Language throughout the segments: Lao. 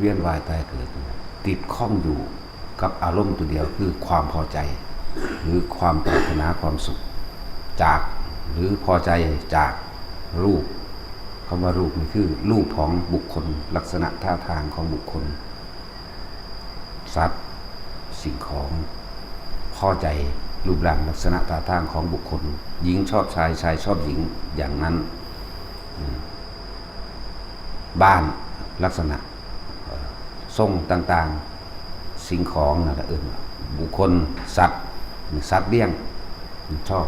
ວຽນວ່າຍຕາຍເກີດ ຕິດຂ້ອງຢູ່ກັບອາລົມຕົວດຽວ ຄືຄວາມພໍໃຈ ຫຼື ຄວາມປາດຖະໜາຄວາມສຸກຈາກ ຫຼື ພໍໃຈຈາກຮູບ. ຄຳວ່າຮູບນີ້ຄືຮູບຂອງບຸກຄົນ, ລັກສະນະທ່າທາງຂອງບຸກຄົນ, ສັດ, ສິ່ງຂອງ. ພໍໃຈຮູບຮ່າງລັກສະນະທ່າທາງຂອງບຸກຄົນ, ຍິງຊອບຊາຍ, ຊາຍຊອບຍິງ, ຢ່າງນັ້ນ. ອືມ ບ້ານ, ລັກສະນະ, ເອີ່ ຊົງຕ່າງໆ, ສິ່ງຂອງນັ້ນລະເອີ້ນວ່າບຸກຄົນ, ສັດ, ສັດລ້ຽງ, ຊອບ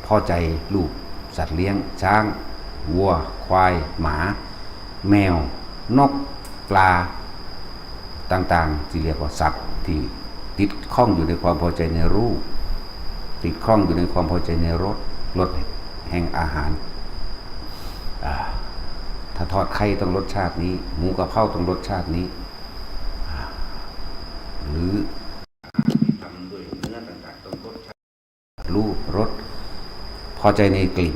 ພໍໃຈຮູບສັດລ້ຽງ, ຊ້າງ, ວັວ, ຄວາຍ, ໝາ, ແມວ, ນົກ, ປາ ຕ່າງໆ ທີ່ຮຽກວ່າສັດ ທີ່ຕິດຂ້ອງຢູ່ໃນຄວາມພໍໃຈໃນຮູບ, ຕິດຂ້ອງຢູ່ໃນຄວາມພໍໃຈໃນລົດ, ລົດແຫ່ງອາຫານ. ອາ ຖ້າທອດໄຂ່ຕ້ອງລົດຊາດນີ້, ໝູກະເພົາຕ້ອງລົດຊາດນີ້ ອາ ຫຼື ຕຳດ້ວຍເນື້ອຕ່າງໆ ຕ້ອງລົດຊາດ ຮູບ, ລົດ, ພໍໃຈໃນກິ່ນ.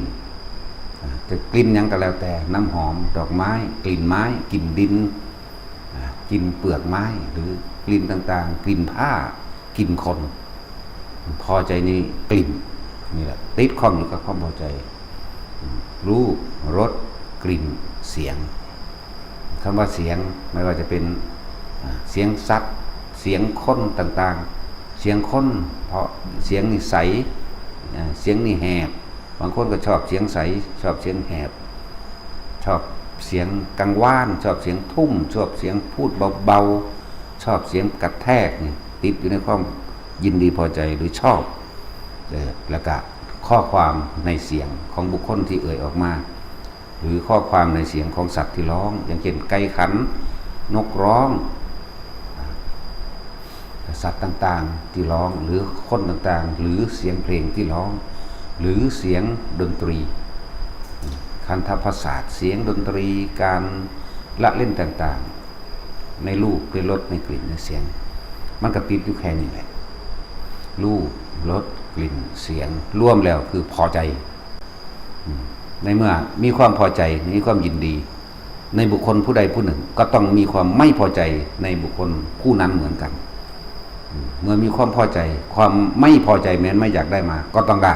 ອາ ຈະກິ່ນຫຍັງກໍແລ້ວແຕ່, ນ້ຳຫອມດອກໄມ້, ກິ່ນໄມ້, ກິ່ນດິນ, ອາ ກິ່ນເປືອກໄມ້ ຫຼື ກິ່ນຕ່າງໆ, ກິ່ນຜ້າ, ກິ່ນຄົນ. ພໍໃຈໃນກິ່ນນີ້ແຫຼະ ຕິດຂ້ອງຢູ່ກັບຄວາມພໍໃຈ. ອາ ຮູບ, ລົດ, ກິ່ນ, ສຽງ. ຄຳວ່າສຽງ ບໍ່ວ່າຈະເປັນ ອາ ສຽງສັດ, ສຽງຄົນຕ່າງໆ, ສຽງຄົນ ເພາະສຽງນີ້ໃສ, ອາ ສຽງນີ້ແຫບ. ບາງຄົນກໍຊອບສຽງໃສ, ຊອບສຽງແຫບ, ຊອບສຽງກັງວານ, ຊອບສຽງທຸ່ມ, ຊອບສຽງພູດເບົາໆ, ຊອບສຽງກະແທກນີ້ ຕິດຢູ່ໃນຄວາມຍິນດີພໍໃຈ ຫຼື ຊອບ. ເອີ ແລ້ວກະຂໍ້ຄວາມໃນສຽງຂອງບຸກຄົນທີ່ເອີ່ຍອອກມາ ຫຼື ຂໍ້ຄວາມໃນສຽງຂອງສັດທີ່ຮ້ອງ ຢ່າງເຊັ່ນ ໄກ່ຂັນ, ນົກຮ້ອງ, ສັດຕ່າງໆທີ່ຮ້ອງ ຫຼື ຄົນຕ່າງໆ ຫຼື ສຽງເພງທີ່ຮ້ອງ ຫຼື ສຽງດົນຕີ, ຄັນທະປະສາດ, ສຽງດົນຕີ, ການລະເຫຼັ້ນຕ່າງໆ ໃນຮູບ, ໃນລົດ, ໃນກິ່ນ, ໃນສຽງ, ມັນກໍຕິດຢູ່ແຄ່ນີ້ແຫຼະ. ຮູບ, ລົດ, ກິ່ນ, ສຽງ ລວມແລ້ວຄືພໍໃຈ. ອືມ ໃນເມື່ອມີຄວາມພໍໃຈ, ມີຄວາມຍິນດີໃນບຸກຄົນຜູ້ໃດຜູ້ໜຶ່ງ, ກໍຕ້ອງມີຄວາມໄມ່ພໍໃຈໃນບຸກຄົນຜູ້ນັ້ນເໝືອນກັນ. ອືມ ເມື່ອມີຄວາມພໍໃຈ, ຄວາມໄມ່ພໍໃຈແມ່ນໄມ່ຢາກໄດ້ມາ, ກໍຕ້ອງໄດ້.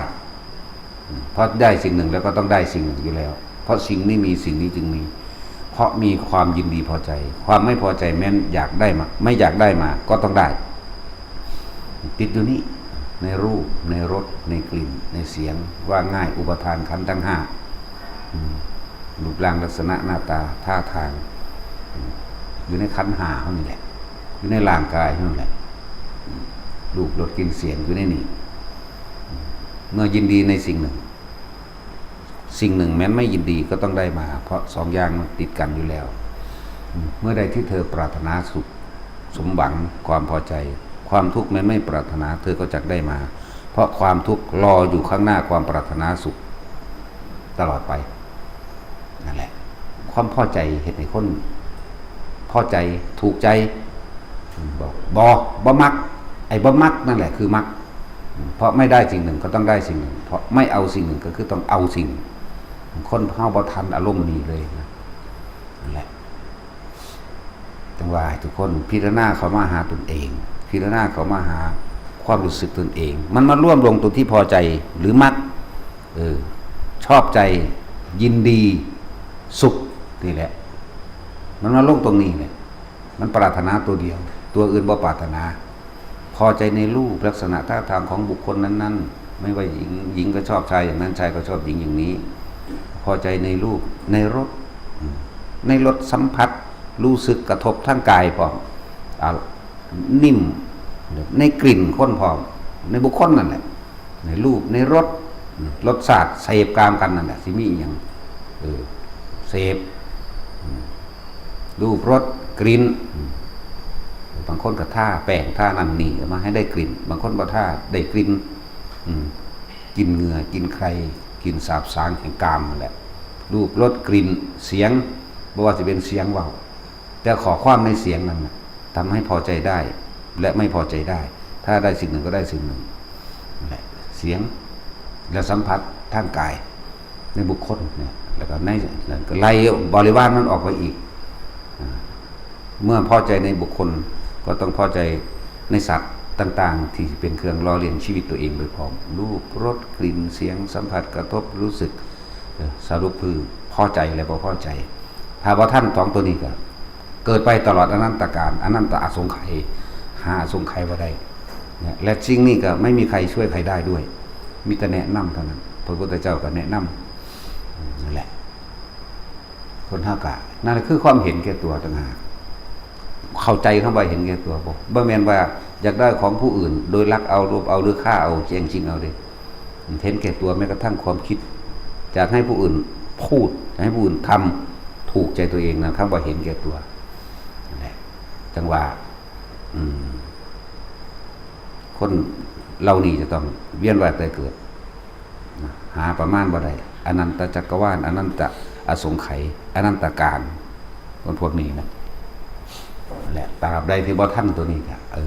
ອືມ ເພາະໄດ້ສິ່ງໜຶ່ງແລ້ວກໍຕ້ອງໄດ້ສິ່ງໜຶ່ງຢູ່ແລ້ວ, ເພາະສິ່ງນີ້ມີ, ສິ່ງນີ້ຈຶ່ງມີ, ເພາະມີຄວາມຍິນດີພໍໃຈ. ຄວາມໄມ່ພໍໃຈແມ່ນຢາກໄດ້ມາ, ໄມ່ຢາກໄດ້ມາກໍຕ້ອງໄດ້. ຕິດຢູ່ນີ້ ໃນຮູບ, ໃນລົດ, ໃນກິ່ນ, ໃນສຽງ, ວ່າງ່າຍ ອຸປະທານຂັນທັງຫ້າ. ອືມ ຮູບຮ່າງ, ລັກສະນະ, ໜ້າຕາ, ທ່າທາງ, ອືມ ຢູ່ໃນຂັນຫ້າເຮົານີ້ແຫຼະ, ຢູ່ໃນຮ່າງກາຍເຮົານັ້ນແຫຼະ. ອືມ ຮູບ, ລົດ, ກິ່ນ, ສຽງ ຢູ່ໃນນີ້. ອືມ ເມື່ອຍິນດີໃນສິ່ງໜຶ່ງ, ສິ່ງໜຶ່ງແມ່ນໄມ່ຍິນດີກໍຕ້ອງໄດ້ມາ, ເພາະສອງຢ່າງມັນຕິດກັນຢູ່ແລ້ວ. ເມື່ອໃດທີ່ເທີປາດຖະໜາສຸກ, ສົມຫວັງ, ຄວາມພໍໃຈ, ຄວາມທຸກແມ່ນໄມ່ປາດຖະໜາ, ເທີກໍຈັກໄດ້ມາ, ເພາະຄວາມທຸກລໍຢູ່ຂ້າງໜ້າຄວາມປາດຖະໜາສຸກຕະຫຼອດໄປ. ນັ້ນແຫຼະ ຄວາມພໍໃຈເຮັດໃຫ້ຄົນພໍໃຈ, ຖືກໃຈ. ບໍ່ ບໍ່ ບໍ່ມັກ, ໄອ້ບໍ່ມັກນັ້ນແຫຼະຄືມັກ. ເພາະໄມ່ໄດ້ສິ່ງໜຶ່ງກໍຕ້ອງໄດ້ສິ່ງໜຶ່ງ, ເພາະໄມ່ເອົາສິ່ງໜຶ່ງກໍຄືຕ້ອງເອົາສິ່ງໜຶ່ງ. ຄົນເຮົາບໍ່ທັນອາລົມນີ້ເລີຍນະ. ນັ້ນແຫຼະ ຈັ່ງວ່າໃຫ້ທຸກຄົນພິຈາລະນາເຂົ້າມາຫາຕົນເອງ, ພິຈາລະນາເຂົ້າມາຫາຄວາມຮູ້ສຶກຕົນເອງ. ມັນມາລວມລົງຕົງທີ່ພໍໃຈ ຫຼື ມັກ, ເອີ ຊອບໃຈ, ຍິນດີ, ສຸກ ນີ້ແຫຼະ. ມັນມາລົງຕົງນີ້ແຫຼະ. ມັນປາດຖະໜາຕົວດຽວ, ຕົວອື່ນບໍ່ປາດຖະໜາ. ພໍໃຈໃນຮູບ, ລັກສະນະທ່າທາງຂອງບຸກຄົນນັ້ນໆ, ໄມ່ວ່າຍິງ, ຍິງກໍຊອບຊາຍຢ່າງນັ້ນ, ຊາຍກໍຊອບຍິງຢ່າງນີ້. ພໍໃຈໃນຮູບ, ໃນລົດ, ໃນລົດສຳຜັດ, ຮູ້ສຶກກະທົບທາງກາຍພ້ອມ, ອາ ນິ້ມ, ໃນກິ່ນຄົນພ້ອມ, ໃນບຸກຄົນນັ້ນແຫຼະ. ໃນຮູບ, ໃນລົດ, ລົດຊາດເສບກາມກັນນັ້ນແຫຼະ, ຊິມີອີ່ຫຍັງ ເອີ ເສບ ອືມ ຮູບ, ລົດ, ກິ່ນ ອືມ ບາງຄົນກໍທາແປ້ງ ທານັ້ນນີ້ ມາໃຫ້ໄດ້ກິ່ນ, ບາງຄົນບໍ່ທາໄດ້ກິ່ນ ອືມ ກິ່ນເຫຍື້ອ, ກິ່ນໄຂ່, ກິ່ນສາບສາງແຫ່ງກາມນັ້ນແຫຼະ. ຮູບ, ລົດ, ກິ່ນ, ສຽງ ບໍ່ວ່າຊິເປັນສຽງເວົ້າ, ແຕ່ຂໍ້ຄວາມໃນສຽງນັ້ນນະ ທຳໃຫ້ພໍໃຈໄດ້ ແລະ ໄມ່ພໍໃຈໄດ້. ຖ້າໄດ້ສິ່ງໜຶ່ງກໍໄດ້ສິ່ງໜຶ່ງ ແລະ ສຽງ ແລະ ສຳຜັດທາງກາຍໃນບຸກຄົນເນຍ ແລ້ວກໍໃນ ແລ້ວກໍໄລ່ບໍລິວານມັນອອກໄປອີກ. ອາ ເມື່ອພໍໃຈໃນບຸກຄົນ ກໍຕ້ອງພໍໃຈໃນສັດຕ່າງໆ ທີ່ເປັນເຄື່ອງຫຼໍ່ລ້ຽງຊີວິດຕົວເອງໂດຍພ້ອມ ຮູບ, ລົດ, ກິ່ນ, ສຽງ, ສຳຜັດ, ກະທົບ, ຮູ້ສຶກ, ເອີ ສະຫຼຸບຄືພໍໃຈ ແລະ ບໍ່ພໍໃຈ. ຖ້າບໍ່ທັນສອງໂຕນີ້ ກໍເກີດໄປຕະຫຼອດອະນັນຕະການ, ອະນັນຕະອະສົງໄຂ, ຫາອະສົງໄຂບໍ່ໄດ້ນະ. ແລະ ສິ່ງນີ້ກໍໄມ່ມີໃຄຊ່ວຍໃຄໄດ້ດ້ວຍ, ມີແຕ່ແນະນຳເທົ່ານັ້ນ. ພະພຸດທະເຈົ້າກໍແນະນຳ. ນັ້ນແຫຼະ. ຄົນເຮົາກະ ນັ້ນແຫຼະຄືຄວາມເຫັນແກ່ຕົວຕ່າງຫາກ. ເຂົ້າໃຈຄຳວ່າເຫັນແກ່ຕົວບໍ່? ບໍ່ແມ່ນວ່າຢາກໄດ້ຂອງຜູ້ອື່ນໂດຍລັກເອົາ, ລົບເອົາ ຫຼື ຂ້າເອົາ, ແຍ່ງຊິງເອົາເດ້. ເຫັນແກ່ຕົວແມ້ກະທັ່ງຄວາມຄິດ ຢາກໃຫ້ຜູ້ອື່ນພູດ, ໃຫ້ຜູ້ອື່ນທຳ, ຖືກໃຈຕົວເອງນັ້ນ ຄຳວ່າເຫັນແກ່ຕົວ. ນັ້ນແຫຼະ ຈັ່ງວ່າ ອືມ ຄົນເຫຼົ່ານີ້ຈະຕ້ອງວຽນວ່າຍຕາຍເກີດ ນະ ຫາປະມານບໍ່ໄດ້ ອະນັນຕະຈັກກະວານ ອະນັນຕະອະສົງໄຂ ອະນັນຕະການ ຄົນພວກນີ້ນະ. ແລະ ຕາບໃດທີ່ບໍ່ທັນໂຕນີ້ກະ ເອີ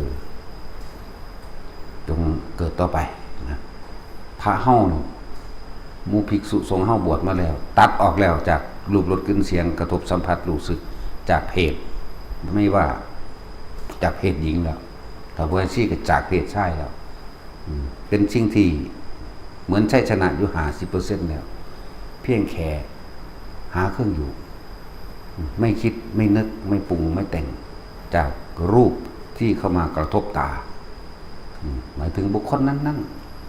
ຈົ່ງເກີດຕໍ່ໄປນະ. ພະເຮົານີ້ ໝູ່ພິກສຸສົງເຮົາບວດມາແລ້ວ ຕັດອອກແລ້ວຈາກຮູບ ລົດ ກິ່ນ ສຽງ ກະທົບ ສຳຜັດ ຮູ້ສຶກ ຈາກເພດ ບໍ່ແມ່ນວ່າຈາກເພດຍິງແລ້ວ ຖ້າບໍ່ໃຫ້ຊີ້ກໍຈາກເພດຊາຍແລ້ວ. ອືມ ເປັນສິ່ງທີ່ເໝືອນໄຊຊະນະຢູ່ຫ້າສິບເປີເຊັນແລ້ວ ພຽງແຄ່ຫາເຄື່ອງຢູ່ ອືມ ໄມ່ຄິດ ໄມ່ນຶກ ໄມ່ປຸງ ໄມ່ແຕ່ງ ຈາກຮູບທີ່ເຂົ້າມາກະທົບຕາ ອືມ ໝາຍເຖິງບຸກຄົນນັ້ນ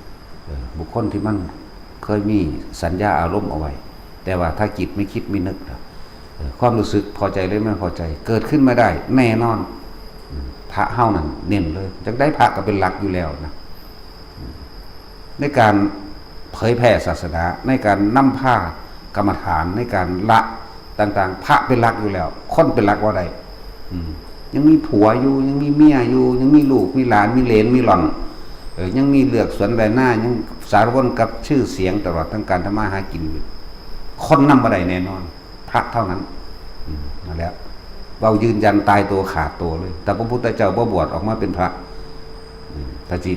ໆ ເອີ ບຸກຄົນທີ່ມັນເຄີຍມີສັນຍາອາລົມເອົາໄວ້ ແຕ່ວ່າຖ້າຈິດໄມ່ຄິດໄມ່ນຶກ ເອີ ຄວາມຮູ້ສຶກພໍໃຈ ຫຼື ບໍ່ພໍໃຈ ເກີດຂຶ້ນມາໄດ້ແນ່ນອນ. ອືມ ພະເຮົານັ້ນເນັ້ນເລີຍ ຈັ່ງໃດພະກໍເປັນຫຼັກຢູ່ແລ້ວນະ. ອືມ ໃນການເຜີຍແຜ່ສາສະໜາ ໃນການນຳພາກຳມະຖານ ໃນການລະຕ່າງໆ ພະເປັນຫຼັກຢູ່ແລ້ວ ຄົນເປັນຫຼັກບໍ່ໄດ້. ອືມ ຍັງມີຜົວຢູ່ ຍັງມີເມຍຢູ່ ຍັງມີລູກມີຫຼານ ມີເຫຼນມີຫຼອນ ເອີ ຍັງມີເລືອກສວນໄຮ່ນາ ຍັງສາລະວົນກັບຊື່ສຽງ ຕະຫຼອດທັງການທຳມາຫາກິນຢູ່ ຄົນນຳບໍ່ໄດ້ແນ່ນອນ ພະເທົ່ານັ້ນ. ອືມ ນັ້ນແຫຼະ ເວົ້າຢືນຢັນຕາຍໂຕຂາດໂຕເລີຍ ແຕ່ພະພຸດທະເຈົ້າບໍ່ບວດອອກມາເປັນພະ. ອືມ ຖ້າຊິ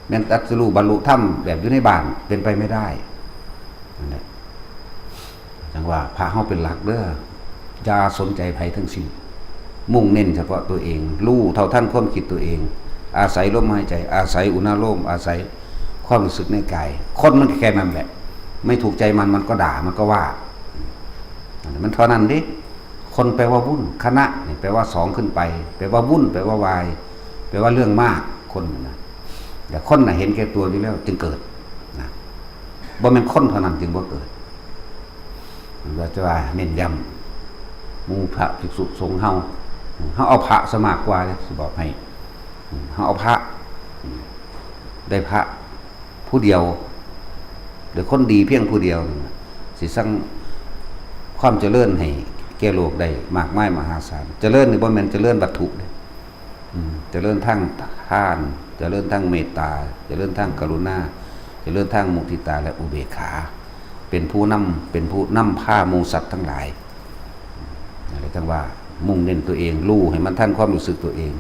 ແມ່ນຕັດສະຮູ້ບັນລຸທຳແບບຢູ່ໃນບ້ານ ເປັນໄປໄມ່ໄດ້. ນັ້ນແຫຼະ ຈັ່ງວ່າພະເຮົາເປັນຫຼັກເດີ ຢ່າສົນໃຈໃຜທັງສິ້ນ ມຸ່ງເນັ້ນສະເພາະຕົວເອງ ຮູ້ເທົ່າທັນຄວາມຄິດຕົວເອງ ອາໄສລົມຫາຍໃຈ ອາໄສອຸນາໂລມ ອາໄສຄວາມຮູ້ສຶກໃນກາຍ. ຄົນມັນກໍແຄ່ນັ້ນແຫຼະ ໄມ່ຖືກໃຈມັນ ມັນກໍດ່າ ມັນກໍວ່າ ອັນນັ້ນມັນເທົ່ານັ້ນເດ້. ຄົນແປວ່າວຸ້ນ ຄະນະນີ້ແປວ່າສອງຂຶ້ນໄປ ແປວ່າວຸ້ນ ແປວ່າວາຍ ແປວ່າເລື່ອງມາກ ຄົນນະ. ແຕ່ຄົນນະເຫັນແກ່ຕົວຢູ່ແລ້ວຈຶ່ງເກີດນະ ບໍ່ແມ່ນຄົນເທົ່ານັ້ນຈຶ່ງບໍ່ເກີດ. ແຕ່ວ່າເນັ້ນຢ້ຳ ໝູ່ພະພິກສຸສົງເຮົາ ເຮົາເອົາພະຊະມາກກວ່າເດ້ ຊິບອກໃຫ້ ເຮົາເອົາພະ ໄດ້ພະ ຜູ້ດຽວ ຫຼື ຄົນດີພຽງຜູ້ດຽວນີ້ນະ ຊິສ້າງຄວາມຈະເລີນໃຫ້ແກ່ໂລກໄດ້ມາກມາຍມະຫາສານ. ຈະເລີນນີ້ບໍ່ແມ່ນຈະເລີນວັດຖຸເດ້ ອືມ ຈະເລີນທາງທານ ຈະເລີນທາງເມດຕາ ຈະເລີນທາງກະລຸນາ ຈະເລີນທາງມຸທິຕາ ແລະ ອຸເບກຂາ ເປັນຜູ້ນຳ ເປັນຜູ້ນຳພາໝູ່ສັດທັງຫຼາຍ. ນັ້ນແຫຼະ ຈັ່ງວ່າມຸ່ງເນັ້ນຕົວເອງ ຮູ້ໃຫ້ມັນທັນຄວາມຮູ້ສຶກຕົວເອງ.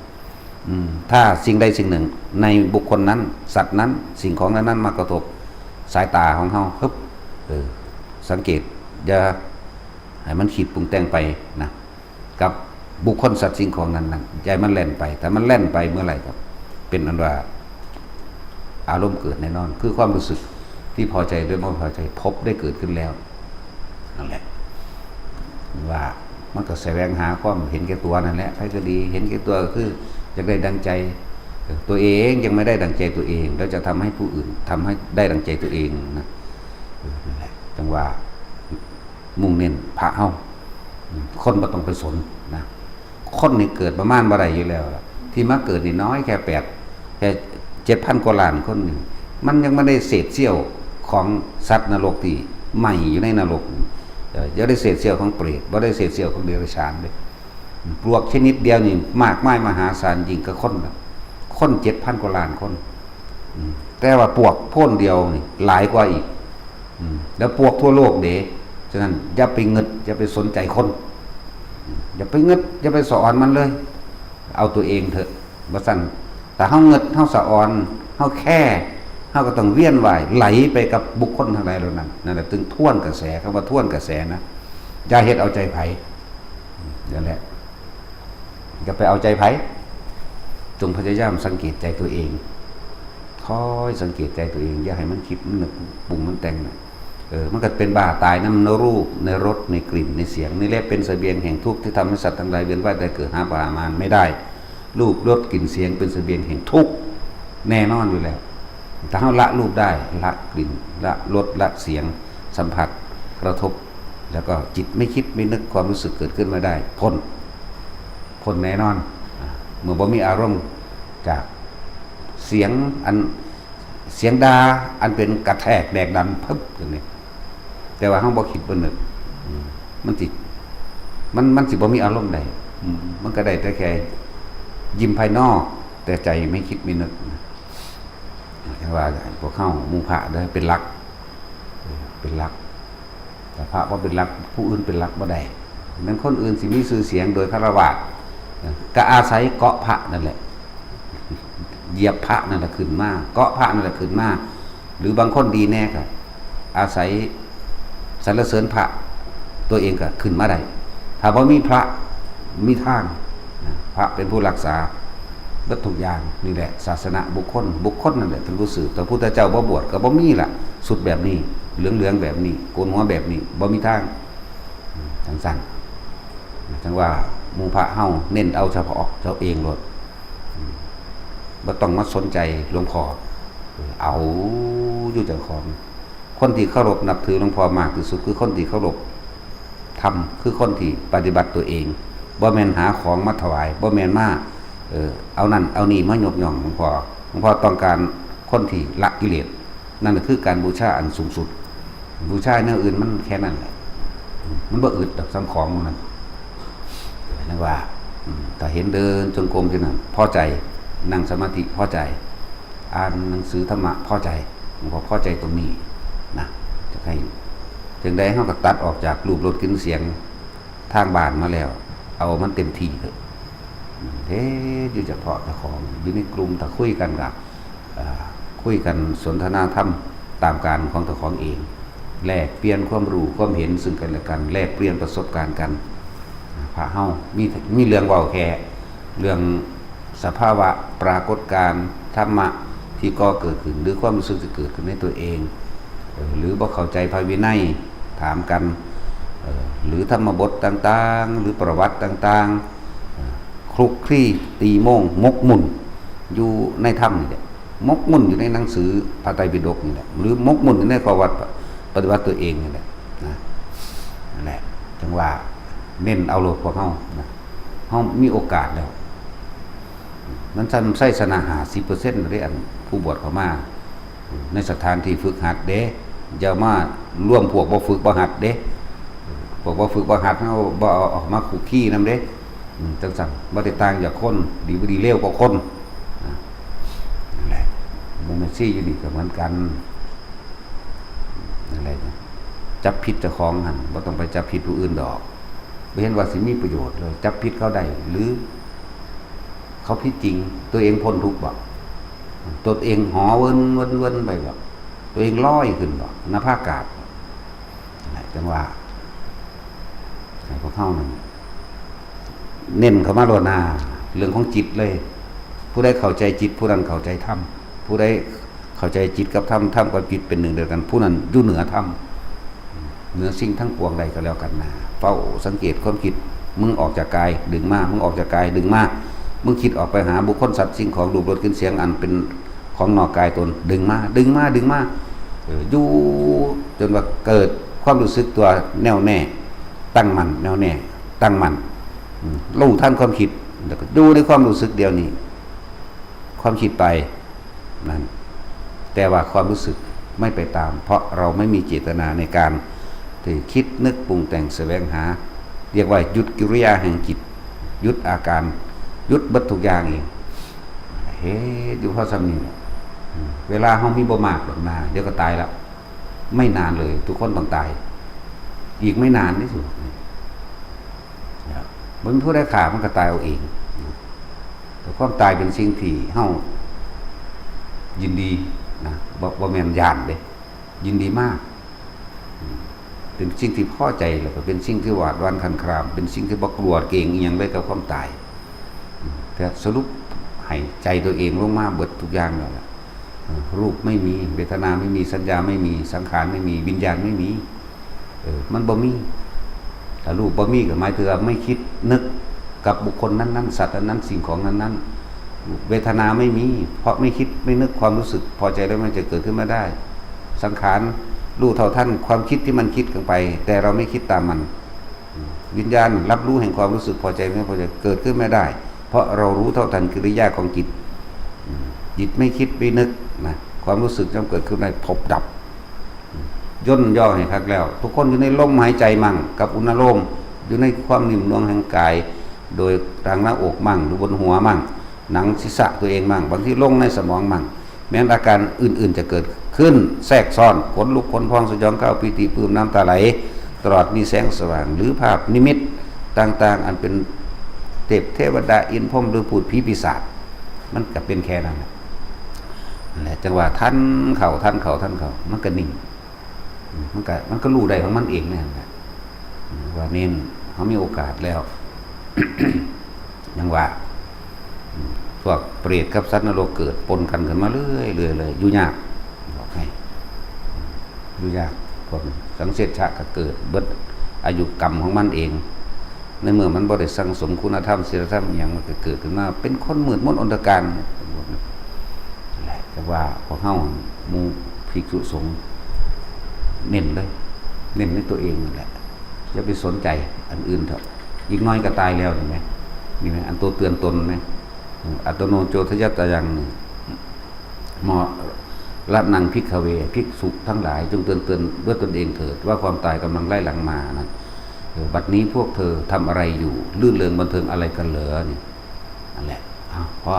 ອືມ ຖ້າສິ່ງໃດສິ່ງໜຶ່ງໃນບຸກຄົນນັ້ນ ສັດນັ້ນ ສິ່ງຂອງນັ້ນໆ ມາກະທົບສາຍຕາຂອງເຮົາ ຮຶບ ເອີ ສັງເກດ ຢ່າໃຫ້ມັນຄິດປຸງແຕ່ງໄປນະ ກັບບຸກຄົນ ສັດ ສິ່ງຂອງນັ້ນໆ ຢ່າໃຫ້ມັນແລ່ນໄປ. ຖ້າມັນແລ່ນໄປເມື່ອໃດກໍເປັນອັນວ່າອາລົມເກີດແນ່ນອນ ຄືຄວາມຮູ້ສຶກທີ່ພໍໃຈ ຫຼື ບໍ່ພໍໃຈ ພົບໄດ້ເກີດຂຶ້ນແລ້ວ. ນັ້ນແຫຼະ ວ່າມັນກໍສະແຫວງຫາຄວາມເຫັນແກ່ຕົວນັ້ນແຫຼະ ໃຜກໍດີ ເຫັນແກ່ຕົວກໍຄືຢາກໄດ້ດັ່ງໃຈ ເອີ ຕົວເອງຍັງໄມ່ໄດ້ດັ່ງໃຈຕົວເອງ ແລ້ວຈະທຳໃຫ້ຜູ້ອື່ນທຳໃຫ້ໄດ້ດັ່ງໃຈຕົວເອງນະ. ເອີ ນັ້ນແຫຼະ ຈັ່ງວ່າມຸ່ງເນັ້ນພະເຮົາ ອືມ ຄົນບໍ່ຕ້ອງໄປສົນນະ. ຄົນນີ້ເກີດປະມານບໍ່ໄດ້ຢູ່ແລ້ວລະ ທີ່ມາເກີດນີ້ນ້ອຍແຄ່ແປດ ແຄ່ເຈັດພັນກວ່າລ້ານຄົນນີ້ ມັນຍັງບໍ່ໄດ້ເສດສ່ຽວຂອງສັດນະລົກທີ່ໄໝ້ຢູ່ໃນນະລົກ ເອີ ບໍ່ໄດ້ເສດສ່ຽວຂອງເປດ ບໍ່ໄດ້ເສດສ່ຽວຂອງເດຍລະສານເດ້. ປວກຊະນິດດຽວນີ້ມາກມາຍມະຫາສານຍິ່ງກວ່າຄົນລະ ຄົນເຈັດພັນກວ່າລ້ານຄົນ ອືມ ແຕ່ວ່າປວກໂພນດຽວນີ້ຫຼາຍກວ່າອີກ ອືມ ແລ້ວປວກທົ່ວໂລກເດ້. ສະນັ້ນຢ່າໄປງຶດ ຢ່າໄປສົນໃຈຄົນ ອືມ ຢ່າໄປງຶດ ຢ່າໄປສະອອນມັນເລີຍ ເອົາຕົວເອງເຖາະ ວ່າຊັ້ນ. ຖ້າເຮົາງຶດ ເຮົາສະອອນ ເຮົາແຄ ເຮົາກໍຕ້ອງວຽນວ່າຍໄຫຼໄປກັບບຸກຄົນທັງຫຼາຍເຫຼົ່ານັ້ນ. ນັ້ນແຫຼະ ຈຶ່ງທວນກະແສ ຄຳວ່າທວນກະແສນະ ຢ່າເຮັດເອົາໃຈໃຜ. ນັ້ນແຫຼະ ຢ່າໄປເອົາໃຈໃຜ. ຈົ່ງພະຍາຍາມສັງເກດໃຈຕົວເອງ. ຄອຍສັງເກດໃຈຕົວເອງ, ຢ່າໃຫ້ມັນຄິດ, ມັນນຶກ, ປຸງ, ມັນແຕ່ງນະ. ເອີ, ມັນກໍເປັນບ້າຕາຍນຳໂນ ຮູບ, ໃນລົດ, ໃນກິ່ນ, ໃນສຽງ. ນີ້ແຫຼະເປັນສະບຽງແຫ່ງທຸກ ທີ່ທຳໃຫ້ສັດທັງຫຼາຍ ວຽນວ່າຍຕາຍເກີດ ຫາປະມານໄມ່ໄດ້. ຮູບ, ລົດ, ກິ່ນ, ສຽງ ເປັນສະບຽງແຫ່ງທຸກແນ່ນອນຢູ່ແລ້ວ. ຖ້າເຮົາລະຮູບໄດ້, ລະກິ່ນ, ລະລົດ, ລະສຽງສຳຜັດກະທົບ, ແລ້ວກໍຈິດໄມ່ຄິດໄມ່ນຶກ, ຄວາມຮູ້ສຶກເກີດຂຶ້ນມາໄດ້, ພົ້ນ, ພົ້ນແນ່ນອນ. ເມື່ອບໍ່ມີອາລົມຈາກສຽງອັນ ສຽງດ່າອັນເປັນກະແທກແດກດັນ ປຶບ ຈັ່ງນີ້, ແຕ່ວ່າເຮົາບໍ່ຄິດບໍ່ນຶກ, ມັນຊິ, ມັນ, ມັນຊິບໍ່ມີອາລົມໃດ. ມັນກໍໄດ້ແຕ່ແຄ່ຍິ້ມພາຍນອກ, ແຕ່ໃຈໄມ່ຄິດໄມ່ນຶກ. ຈັ່ງວ່າພວກເຮົາໝູ່ພະເດີ ເປັນຫຼັກ, ເປັນຫຼັກ. ຖ້າພະບໍ່ເປັນຫຼັກ, ຜູ້ອື່ນເປັນຫຼັກບໍ່ໄດ້. ແມ່ນຄົນອື່ນຊິມີຊື່ສຽງໂດຍຄາລະວາດ, ກໍອາໄສເກາະພະນັ້ນແຫຼະ, ຢຽບພະນັ້ນລະຂຶ້ນມາ, ເກາະພະນັ້ນລະຂຶ້ນມາ. ຫຼືບາງຄົນດີແດ່ກໍອາໄສສັນລະເສີນພະ, ຕົວເອງກໍຂຶ້ນມາໄດ້. ຖ້າບໍ່ມີພະ, ມີທາງ, ພະເປັນຜູ້ຮັກສາເບິດທຸກຢ່າງ. ນີ້ແຫຼະສາສະນະບຸກຄົນ, ບຸກຄົນນັ້ນແຫຼະເປັນຜູ້ສືບ. ຖ້າພຸດທະເຈົ້າບໍ່ບວດກໍບໍ່ມີລະຊຸດແບບນີ້, ເຫຼືອງໆແບບນີ້, ໂກນຫົວແບບນີ້, ບໍ່ມີທາງ. ຈັ່ງຊັ້ນ, ຈັ່ງວ່າໝູ່ພະເຮົາເນັ້ນເອົາສະເພາະເຈົ້າເອງໂລດ, ບໍ່ຕ້ອງມາສົນໃຈຫຼວງພໍ່, ເອົາຢູ່ເຈົ້າຂອງ. ຄົນທີ່ເຄົາລົບນັບຖືຫຼວງພໍ່ມາກທີ່ສຸດ ຄືຄົນທີ່ເຄົາລົບທຳ, ຄືຄົນທີ່ປະຕິບັດຕົວເອງ, ບໍ່ແມ່ນຫາຂອງມາຖວາຍ, ບໍ່ແມ່ນມາ, ເອີ, ເອົານັ້ນເອົານີ້ມາຍົກຍ້ອງຫຼວງພໍ່. ຫຼວງພໍ່ຕ້ອງການຄົນທີ່ລະກິເລດ, ນັ້ນລະຄືການບູຊາອັນສູງສຸດ. ບູຊາແນວອື່ນມັນແຄ່ນັ້ນແຫຼະ, ມັນບໍ່ອຶດດອກສ່ຳຂອງມັນ. ຈັ່ງວ່າ, ຖ້າເຫັນເດີນຈົງກົມຢູ່ນັ້ນ ພໍໃຈ, ນັ່ງສະມາທິພໍໃຈ, ອ່ານໜັງສືທຳມະພໍໃຈ, ມັນກໍພໍໃຈຕົງນີ້ນະ. ຈະໃຫ້ຈັ່ງໃດເຮົາກໍຕັດອອກຈາກຮູບ ລົດ ກິ່ນ ສຽງທາງບ້ານມາແລ້ວ, ເອົາມັນເຕັມທີ່ເຖາະ. ເຮັດຢູ່ສະເພາະເຈົ້າຂອງ, ຢູ່ໃນກຸ່ມ ຖ້າຄຸຍກັນກໍ, ເອີ, ຄຸຍກັນສົນທະນາທຳຕາມການຂອງເຈົ້າຂອງເອງ, ແລກປ່ຽນຄວາມຮູ້ຄວາມເຫັນຊຶ່ງກັນແລະກັນ, ແລກປ່ຽນປະສົບການກັນ. ພະເຮົາມີ, ມີເລື່ອງເວົ້າແຄ່ເລື່ອງ ສະພາວະປາກົດການທຳມະທີ່ກໍ່ເກີດຂຶ້ນ ຫຼື ຄວາມຮູ້ສຶກທີ່ເກີດຂຶ້ນໃນຕົວເອງ, ເອີ ຫຼື ບໍ່ເຂົ້າໃຈພະວິໄນ ຖາມກັນ, ເອີ ຫຼື ທຳມະບົດຕ່າງໆ ຫຼື ປະຫວັດຕ່າງໆ, ເອີ ຄລຸກຄລີ ຕີໂມງ ໝົກໝຸ່ນຢູ່ໃນທຳນີ້ແຫຼະ, ໝົກໝຸ່ນຢູ່ໃນໜັງສືພະໄຕປິດົກນີ້ແຫຼະ ຫຼື ໝົກໝຸ່ນຢູ່ໃນຂໍ້ວັດປະຕິບັດຕົວເອງນີ້ແຫຼະນະ. ນັ້ນແຫຼະ ຈັ່ງວ່າເນັ້ນເອົາໂລດພວກເຮົານະ. ເຮົາມີໂອກາດແລ້ວ. ມັນທຳໄຊຊະນະຫ້າສິບເປີເຊັນເດ້ ອັນຜູ້ບວດເຂົ້າມາໃນສະຖານທີ່ຝຶກຫັດເດ້. ຢ່າມາລວມພວກບໍ່ຝຶກບໍ່ຫັດເດ້. ພວກບໍ່ຝຶກບໍ່ຫັດເຮົາບໍ່ເອົາອອກມາຄຸກຄີນຳເດ້. ອືມ ຈັ່ງຊັ້ນບໍ່ໄດ້ຕ່າງຈາກຄົນ, ດີບໍ່ດີເລວກວ່າຄົນ. ນະ ນັ້ນແຫຼະ ໝູ່ແມ່ຊີຢູ່ນີ້ກໍເໝືອນກັນ. ນັ້ນແຫຼະ ຈັບຜິດເຈົ້າຂອງຫັ້ນ ບໍ່ຕ້ອງໄປຈັບຜິດຜູ້ອື່ນດອກ. ບໍ່ເຫັນວ່າຊິມີປະໂຫຍດເລີຍ. ຈັບຜິດເຂົາໄດ້ ຫຼື ເຂົາຜິດຈິງ, ຕົວເອງພົ້ນທຸກບໍ? ຕົວເອງຫໍເວີນໆໄປບໍ? ຕົວເອງລອຍຂຶ້ນບໍ? ນະພາກາດບໍ? ນັ້ນແຫຼະ ຈັ່ງວ່າ ໃຫ້ພວກເຮົານັ້ນເນັ້ນເຂົ້າມາໂລດນາ ເລື່ອງຂອງຈິດເລີຍ. ຜູ້ໃດເຂົ້າໃຈຈິດ ຜູ້ນັ້ນເຂົ້າໃຈທຳ, ຜູ້ໃດເຂົ້າໃຈຈິດກັບທຳ, ທຳກັບຈິດເປັນໜຶ່ງດຽວກັນ, ຜູ້ນັ້ນຢູ່ເໜືອທຳ ເໜືອສິ່ງທັງປວງໄດ້ກໍແລ້ວກັນນາ. ເຝົ້າສັງເກດຄວາມຄິດ, ມຶງອອກຈາກກາຍ ດຶງມາ, ມຶງອອກຈາກກາຍ ດຶງມາ, ມຶງຄິດອອກໄປຫາບຸກຄົນ ສັດ ສິ່ງຂອງ ຮູບ ລົດ ກິ່ນ ສຽງ ອັນເປັນຂອງນອກກາຍຕົນ, ດຶງມາ, ດຶງມາ, ດຶງມາ. ເອີ ຢູ່ຈົນວ່າເກີດຄວາມຮູ້ສຶກຕົວແນ່ວແນ່, ຕັ້ງໝັ້ນ, ແນ່ວແນ່, ຕັ້ງໝັ້ນ, ອືມ, ຮູ້ທັນຄວາມຄິດ, ແລ້ວກໍຢູ່ໃນຄວາມຮູ້ສຶກດຽວນີ້. ຄວາມຄິດໄປນັ້ນ, ແຕ່ວ່າຄວາມຮູ້ສຶກໄມ່ໄປຕາມ, ເພາະເຮົາໄມ່ມີເຈດຕະນາໃນການທີ່ຄິດ, ນຶກ, ປຸງແຕ່ງ, ສະແຫວງຫາ. ຮຽກວ່າຢຸດກິລິຍາແຫ່ງຈິດ, ຢຸດອາການ, ຢຸດເບິດທຸກຢ່າງເອງ. ເຮັດຢູ່ພໍສ່ຳນີ້ແຫຼະ. ເວລາເຮົາມີບໍ່ມາກດອກນາ, ດຽວກໍຕາຍແລ້ວ. ໄມ່ນານເລີຍ, ທຸກຄົນຕ້ອງຕາຍ. ອີກໄມ່ນານທີ່ສຸດ. ບໍ່ມີຜູ້ໃດຂ້າ, ມັນກໍຕາຍເອົາເອງ. ແຕ່ຄວາມຕາຍເປັນສິ່ງທີ່ເຮົາຍິນດີນະ, ບໍ່, ບໍ່ແມ່ນຢ້ານເດ້, ຍິນດີມາກ. ເປັນສິ່ງທີ່ພໍໃຈ, ແລ້ວກໍເປັນສິ່ງທີ່ຫວາດຫວັ່ນຄັນຄາມ, ເປັນສິ່ງທີ່ບໍ່ກົວເກງອີ່ຫຍັງເລີຍກັບຄວາມຕາຍ. ແຕ່ສະຫຼຸບໃຫ້ໃຈຕົວເອງລົງມາເບິດທຸກຢ່າງແລ້ວລະ. ເອີ ຮູບໄມ່ມີ, ເວທະນາໄມ່ມີ, ສັນຍາໄມ່ມີ, ສັງຂານໄມ່ມີ, ວິນຍານໄມ່ມີ. ເອີ ມັນບໍ່ມີ. ຖ້າຮູບບໍ່ມີກໍໝາຍເຖິງວ່າໄມ່ຄິດນຶກກັບບຸກຄົນນັ້ນໆ, ສັດນັ້ນໆ, ສິ່ງຂອງນັ້ນໆ. ເວທະນາໄມ່ມີ, ເພາະໄມ່ຄິດໄມ່ນຶກ, ຄວາມຮູ້ສຶກພໍໃຈແລ້ວມັນຈະເກີດຂຶ້ນມາໄດ້. ສັງຂານ ຮູ້ເທົ່າທັນຄວາມຄິດທີ່ມັນຄິດກັນໄປ, ແຕ່ເຮົາໄມ່ຄິດຕາມມັນ. ວິນຍານ ຮັບຮູ້ແຫ່ງຄວາມຮູ້ສຶກພໍໃຈ ແມ່ນບໍ່ໃຈ ເກີດຂຶ້ນມາໄດ້ ເພາະເຮົາຮູ້ເທົ່າທັນກິລິຍາຂອງຈິດ. ອືມ ຈິດໄມ່ຄິດໄມ່ນຶກນະ, ຄວາມຮູ້ສຶກຍ່ອມເກີດຂຶ້ນໄດ້ ພົບດັບ. ອືມ ຍ່ນຍໍໃຫ້ຄັກແລ້ວ ທຸກຄົນຢູ່ໃນລົມຫາຍໃຈມັ່ງ ກັບອຸນາໂລມ ຢູ່ໃນຄວາມໜິ່ມໜວງແຫ່ງກາຍ ໂດຍທາງໜ້າອົກມັ່ງ ຫຼື ບົນຫົວມັ່ງ ໜັງສີສະຕົວເອງມັ່ງ ບາງທີລົງໃນສະໝອງມັ່ງ ແມ່ນອາການອື່ນໆຈະເກີດຂຶ້ນແຊກຊ້ອນ ຂົນລຸກ ຂົນພອງ ສະຫຍອງກ້າວ ປີຕິປຶ້ມ ນ້ຳຕາໄຫຼ ຕະຫຼອດມີແສງສະຫວ່າງ ຫຼື ພາບນິມິດຕ່າງໆ ອັນເປັນເທບເທວະດາ ອິນພົມ ຫຼື ພູດຜີປີສາດ ມັນກະເປັນແຄ່ນັ້ນແຫຼະ. ນັ້ນແຫຼະ ຈັ່ງວ່າທັນເຂົ້າ ທັນເຂົ້າ ທັນເຂົ້າ ມັນກະນິ່ງ ມັນກະ ມັນກະຮູ້ໄດ້ຂອງມັນເອງນັ້ນແຫຼະ ວ່າເນັ້ນ ເຮົາມີໂອກາດແລ້ວ ຍັງວ່າ ອືມ ພວກເປຣດກັບສັດນະລົກເກີດປົນກັນຂຶ້ນມາເລື້ອຍໆເລີຍ ຢູ່ຍາກ ບອກໃຫ້ ຢູ່ຍາກ. ພວກສັງເສດຊະກະເກີດເບິດອາຍຸກຳຂອງມັນເອງ ໃນເມື່ອມັນບໍ່ໄດ້ສັ່ງສົມຄຸນນະທຳ ศีລະທຳອີ່ຫຍັງ ມັນກະເກີດຂຶ້ນມາເປັນຄົນມືດມົນອົນທະການ. ແຫຼະ ແຕ່ວ່າພວກເຮົາ ໝູ່ພິກສຸສົງ ເນັ້ນເລີຍ ເນັ້ນໃນຕົວເອງນັ້ນແຫຼະ ຢ່າໄປສົນໃຈອັນອື່ນເຖາະ. ອີກໜ້ອຍກໍຕາຍແລ້ວ ເຫັນໄໝ? ນີ້ແມ່ນອັນໂຕເຕືອນຕົນແມ່ນ ອັດຕະໂນໂຈທະຍັດຕາຍັງ ເມາະ ລະນັງ ພິກຂະເວ ພິກສຸທັງຫຼາຍ ຈົ່ງເຕືອນຕົນດ້ວຍຕົນເອງເຖີດ ວ່າຄວາມຕາຍກຳລັງໄລ່ຫຼັງມານັ້ນ. ເອີ ບັດນີ້ພວກເທີທຳອະໄລຢູ່? ລື່ນເລີງບັນເທີງອະໄລກັນເຫຼືອ? ນີ້ ນັ້ນແຫຼະ ເອົາ ພໍ.